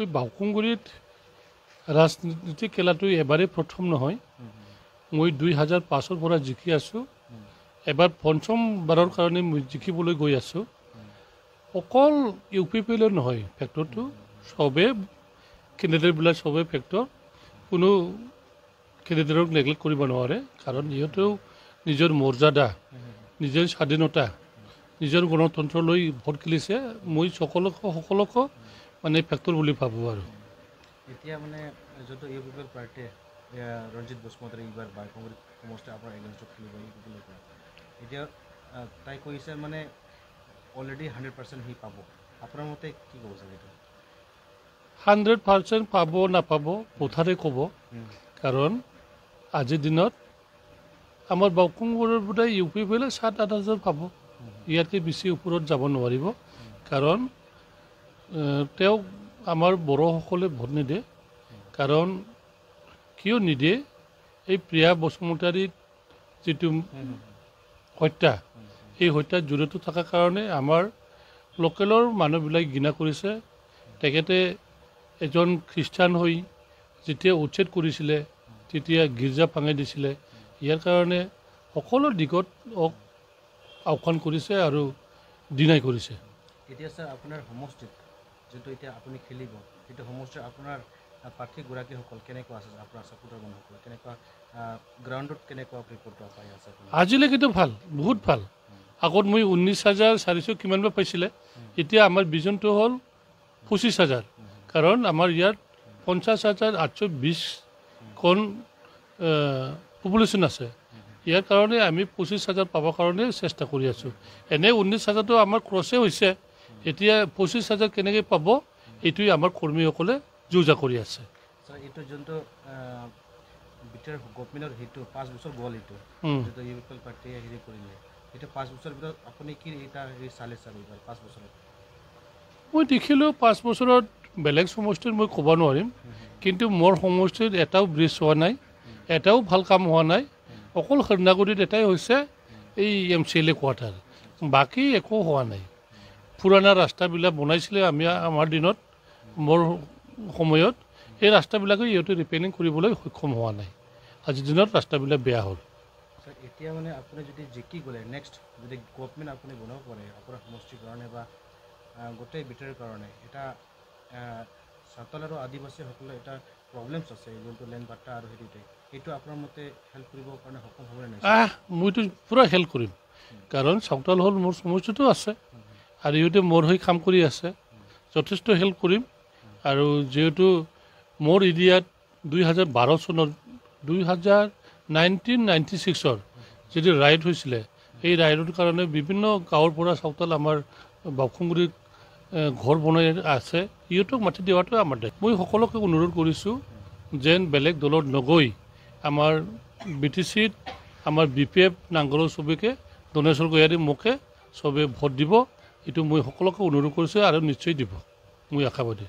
মই বাওখুংগুৰিত ৰাজনীতি খেলাটো এবাৰেই প্ৰথম নহয়। মই 2005ৰ পৰা জিকি আছোঁ, এবাৰ পঞ্চমবাৰৰ কাৰণে মই জিকিবলৈ গৈ আছোঁ। অকল ইউ পি পি এলৰ নহয় ফেক্টৰটো, চবেই কেণ্ডিডেটবিলাক চবেই ফেক্টৰ, কোনো কেণ্ডিডেটক নেগলেক্ট কৰিব নোৱাৰে। কাৰণ ইহঁতেও নিজৰ মৰ্যাদা, নিজৰ স্বাধীনতা, নিজৰ গণতন্ত্ৰ লৈ ভোট খেলিছে। মই সকলোকে মানে ফেক্টৰ বুলি ভাবোঁ। আৰু এতিয়া মানে যোনটো ইউ পি পি এল পাৰ্টীয়ে ৰঞ্জিত বসুমতাৰী এইবাৰ বাওখুংগুৰি সমষ্টি আপোনাৰ এগেইনষ্টত খেলিব ইউ পি পি এলৰ পৰা, এতিয়া তাই কৈছে মানে অলৰেডি 100% সি পাব, আপোনাৰ মতে কি ক'ব ছাৰ? এইটো 100% পাব নাপাব ভোটাৰে ক'ব। কাৰণ আজিৰ দিনত আমাৰ বাওখুংগুৰিৰ বোধহয় ইউ পি পি এলে 7-8 হাজাৰ পাব, ইয়াতকৈ বেছি ওপৰত যাব নোৱাৰিব। কাৰণ তেওঁক আমাৰ বড়োসকলে ভোট নিদিয়ে। কাৰণ কিয় নিদিয়ে, এই প্ৰিয়া বসুমতাৰীৰ যিটো হত্যা, এই হত্যাত জড়িত থকাৰ কাৰণে আমাৰ লোকেলৰ মানুহবিলাক ঘৃণা কৰিছে। তেখেতে এজন খ্ৰীষ্টান হৈ যেতিয়া উচ্ছেদ কৰিছিলে তেতিয়া গীৰ্জা ভাঙি দিছিলে। ইয়াৰ কাৰণে সকলো দিশত আহ্বান কৰিছে আৰু ডিনাই কৰিছে। এতিয়া ছাৰ আপোনাৰ সমষ্টিত যোনটো এতিয়া আপুনি খেলিব, সেইটো সমষ্টিত আপোনাৰ প্ৰাৰ্থীগৰাকীসকল কেনেকুৱা আছে, আপোনাৰ ছাপোৰ্টাৰ মানুহসকল কেনেকুৱা, গ্ৰাউণ্ডত কেনেকুৱা ৰিপৰ্টটো পাই আছে আপুনি? আজিলৈকেতো ভাল, বহুত ভাল। আগত মই 19,400 কিমান বা পাইছিলে, এতিয়া আমাৰ ভিজনটো হ'ল 25,000। কাৰণ আমাৰ ইয়াত 50,820খন পপুলেশ্যন আছে। ইয়াৰ কাৰণে আমি 25,000 পাবৰ কাৰণে চেষ্টা কৰি আছোঁ। এনেই 19,000টো আমাৰ ক্ৰছে হৈছে, এতিয়া 25,000 কেনেকৈ পাব এইটোৱে আমাৰ কৰ্মীসকলে যো-জা কৰি আছে। ছাৰ এইটো যোনটো বি টি আৰ গভমেণ্টৰ সেইটো 5 বছৰ গ'ল, এইটো যিটো ইউ পি এল পাৰ্টীয়ে হেৰি কৰিলে, এইটো 5 বছৰৰ ভিতৰত আপুনি কি এটা হেৰি চালে ছাৰ এইবাৰ 5 বছৰত? মই দেখিলোঁ 5 বছৰত বেলেগ সমষ্টিত মই ক'ব নোৱাৰিম, কিন্তু মোৰ সমষ্টিত এটাও ব্ৰিজ হোৱা নাই, এটাও ভাল কাম হোৱা নাই। অকল সন্ধ্যাগুৰিত এটাই হৈছে এই M C L A quarter, বাকী একো হোৱা নাই। পুৰণা ৰাস্তাবিলাক বনাইছিলে আমি আমাৰ দিনত, মোৰ সময়ত, এই ৰাস্তাবিলাকো ইহঁতে ৰিপেয়াৰিং কৰিবলৈ সক্ষম হোৱা নাই। আজিৰ দিনত ৰাস্তাবিলাক বেয়া হ'ল। ছাৰ এতিয়া মানে আপুনি যদি জিকি গ'লে নেক্সট যদি গভমেণ্ট আপুনি বনাব পাৰে আপোনাৰ সমষ্টিৰ কাৰণে বা গোটেই বি টি আৰৰ কাৰণে, এটা চাওতাল আৰু আদিবাসীসকলৰ এটা প্ৰব্লেমছ আছে যোনটো লেণ্ড বাট্টা আৰু হেৰিতে, সেইটো আপোনাৰ মতে হেল্প কৰিবৰ কাৰণে সক্ষম হ'বনে নাই? মইতো পূৰা হেল্প কৰিম। কাৰণ চাওতাল হ'ল মোৰ সমষ্টিটো আছে আৰু ইহঁতে মোৰ হৈ কাম কৰি আছে, যথেষ্ট হেল্প কৰিম। আৰু যিহেতু মোৰ এৰিয়াত 2012 চনত, 1996ৰ যিটো ৰাইড হৈছিলে, এই ৰাইডৰ কাৰণে বিভিন্ন গাঁৱৰ পৰা চাওতাল আমাৰ বাওখুংগুৰিত ঘৰ বনাই আছে, ইহঁতক মাটি দিয়াটো আমাৰ দায়িত্ব। মই সকলোকে অনুৰোধ কৰিছোঁ যেন বেলেগ দলত নগৈ আমাৰ বি টি চিত আমাৰ বি পি এফ নাংগলৰ চবকে দনেশ্বৰ গয়াৰী মোকে চবে ভোট দিব, এইটো মই সকলোকে অনুৰোধ কৰিছোঁ আৰু নিশ্চয় দিব, মই আশাবাদী।